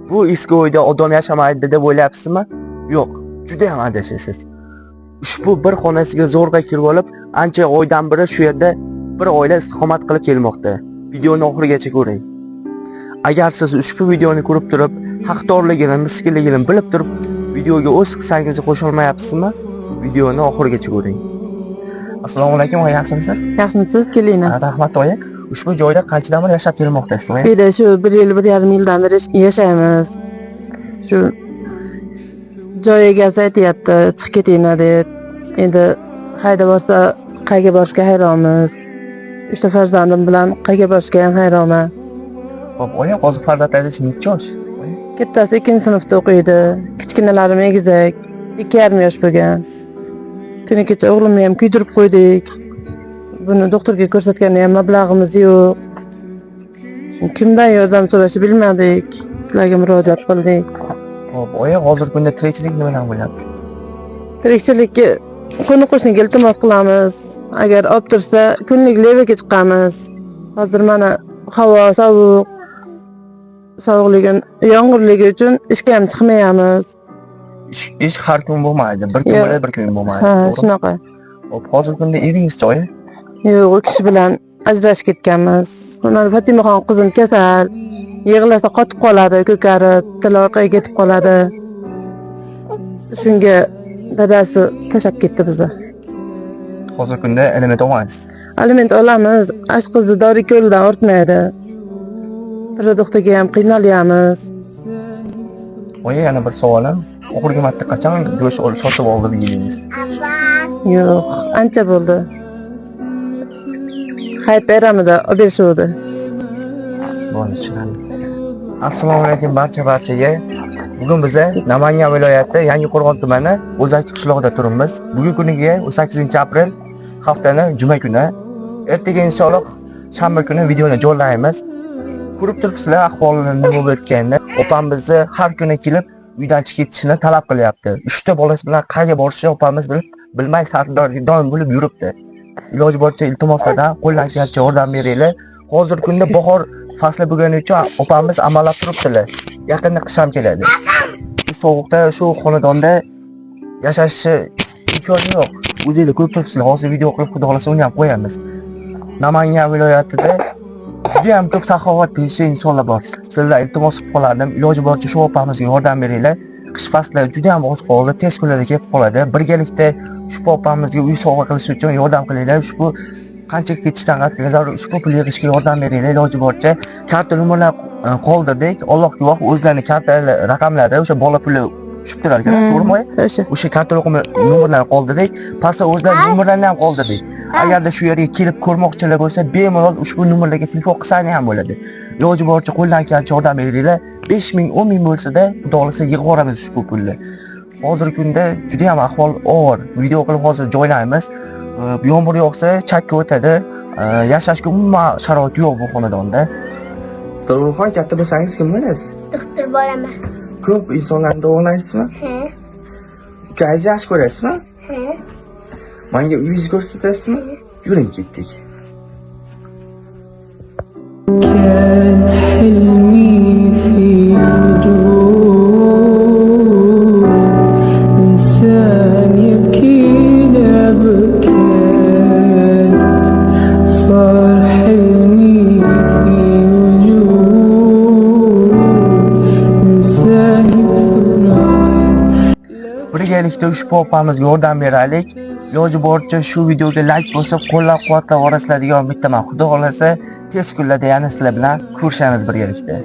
Bu eski uyda odam yashamaydi deb o'ylayapsizmi? Yo'q, juda ham adashasiz. Ushbu bir xonasiga zo'rg'a kirib olib, ancha oydan beri shu yerda bir oila istiqomat qilib kelmoqda. Videoni oxirigacha ko'ring. Agar siz ushbu videoni ko'rib turib, haqdorligini, miskinligini bilib turib, videoga o'z hissangizni qo'sha olmayapsizmi? Videoni oxirigacha ko'ring. Assalomu alaykum, oyi, yaxshimisiz? Yaxshimisiz, kelinglar. Rahmat, oyi. Ushbu joyda qanchadan beri yashab kelmoqdasiz, oyi? Bu yerda shu bir yil, 1,5 yildan beri yashaymiz. Shu joy egasi aytyapti, chiqib ketinglar deb. Endi qayda borsa, qayerga borishga hayronmiz. 3 ta farzandim bilan qayerga borishga ham hayronman. Xo'p, oyi, hozir farzandlaringiz necha yosh? Oyi? Kattasi 2-sinfda o'qiydi, kichkinalarim egizak, 2,5 yosh bo'lgan. Kuni kecha o'g'limni ham kuydirib qo'ydik. Buni doktorga ko'rsatganda ham mablag'imiz yo'q. Kimdan yordam so'rashni bilmadik. Sizlarga murojaat qildik. Xo'p, oyi, hozirgi kunda tirikchilik nimadan bo'lyapti? Tirikchilikka qo'ni qo'shniga iltimos qilamiz. Agar olib tursa, kunlik levaga chiqamiz. Hozir mana havo sovuq. Sovuqligi, yomg'irligi uchun ishga ham chiqmayamiz. Ish har kun bo'lmaydi. Bir kun Yo'q. bo'ladi, bir kun bo'lmaydi. Ha, To'g'rimi? shunaqa. Xo'p, hozirgi kunda eringiz oyi? Yo'q, u kishi bilan ajrashib ketganmiz. Mana Fatimaxon qizim kasal. Yig'lasa qotib qoladi, ko'karib, tili orqaga ketib qoladi. Shunga dadasi tashlab ketdi bizni. Hozirgi kunda aliment olmaysiz. Aliment olamiz, ash qizni dori ko'ldan ortmaydi. Продуктga ham qiynalyapmiz. Oyi, yana bir savolim. Oxirgi marta qachon go'sht olib sotib olib yedingiz? Yo'q, ancha bo'ldi. Hayit bayramida olib berishuvdi. Bo'ldi, tushunarli. Assalomu alaykum barcha barchaga. Bugun biza Namangan viloyati Yangiqo'rg'on tumani O'zak qishlog'ida turibmiz. Bugun kuniga 18-aprel, haftani juma kuni. Ertaga inshaalloh shanba kuni videoni joylaymiz. Ko'rib turibsizlar ahvolini nima bo'lib o'tganini. Opam bizni har kuni kelib uydan chiqib ketishini talab qilyapti. 3 ta bolasi bilan qayerga borishini opamiz bilib bilmay sargardon bo'lib yuribdi. Iloji boricha iltimoslardan qo'ldan kelgancha yordam beringlar. Hozirgi kunda bahor fasli bo'lgani uchun opamiz amallab turibdilar. Yaqinda qish ham keladi. Shu sovuqda shu xonadonda yashashi imkoni yo'q. O'zinglar ko'rib turibsizlar. Hozir video qilib, xudo xohlasa uni ham qo'yamiz. Namangan viloyatida juda ham ko'p saxovatpesha insonlar bor. Sizlar iltimos qilib qolardim. Iloji boricha shu opamizga yordam beringlar. Qish fasli juda ham oz qoldi, tez kunlarda kelib qoladi. Birgalikda ushbu opamizga uy sovg'a qilish uchun yordam qilinglar. Ushbu qancha ketishdan qat'iy nazar ushbu pul yig'ishga yordam beringlar iloji boricha. Karta nomerlar qoldirdik. Alloh guvoh, o'zlarining karta raqamlari o'sha bola puli tushib turar ekan, to'g'rimi? O'sha. O'sha karta nomerlarini qoldirdik. Pastda o'zlari nomerlarini ham qoldirdik. Agarda shu yerga kelib ko'rmoqchilar bo'lsa, bemalol ushbu nomerlarga telefon qilsanglar ham bo'ladi. Iloji boricha qo'ldan kelgancha yordam beringlar. 5 ming, 10 ming bo'lsa-da, xudo xohlasa yig'ib yuboramiz ushbu pulni. Hozirgi kunda juda ham ahvol og'ir. Video qilib hozir joylaymiz. Yomg'ir yog'sa chakka o'tadi. Yashashga umuman sharoit yo'q bu xonadonda. Zarurxon, katta bo'lsangiz kim bo'lasiz? Doktor bo'laman. Ko'p insonlarni davolaysizmi? He. Ukangizni yaxshi ko'rasizmi? He. Menga uyingizni ko'rsatasizmi? Yuring, ketdik. كان حلمي في وجود إنسان يبكي لبكات صار حلمي في وجود إنسان يفرح. Birgalikda ushbu opamizga yordam beraylik. Iloji boricha shu videoga like bosib, qo'llab-quvvatlab borasizlar degan umiddaman. Xudo xohlasa, tez kunlarda yana sizlar bilan ko'rishamiz birgalikda.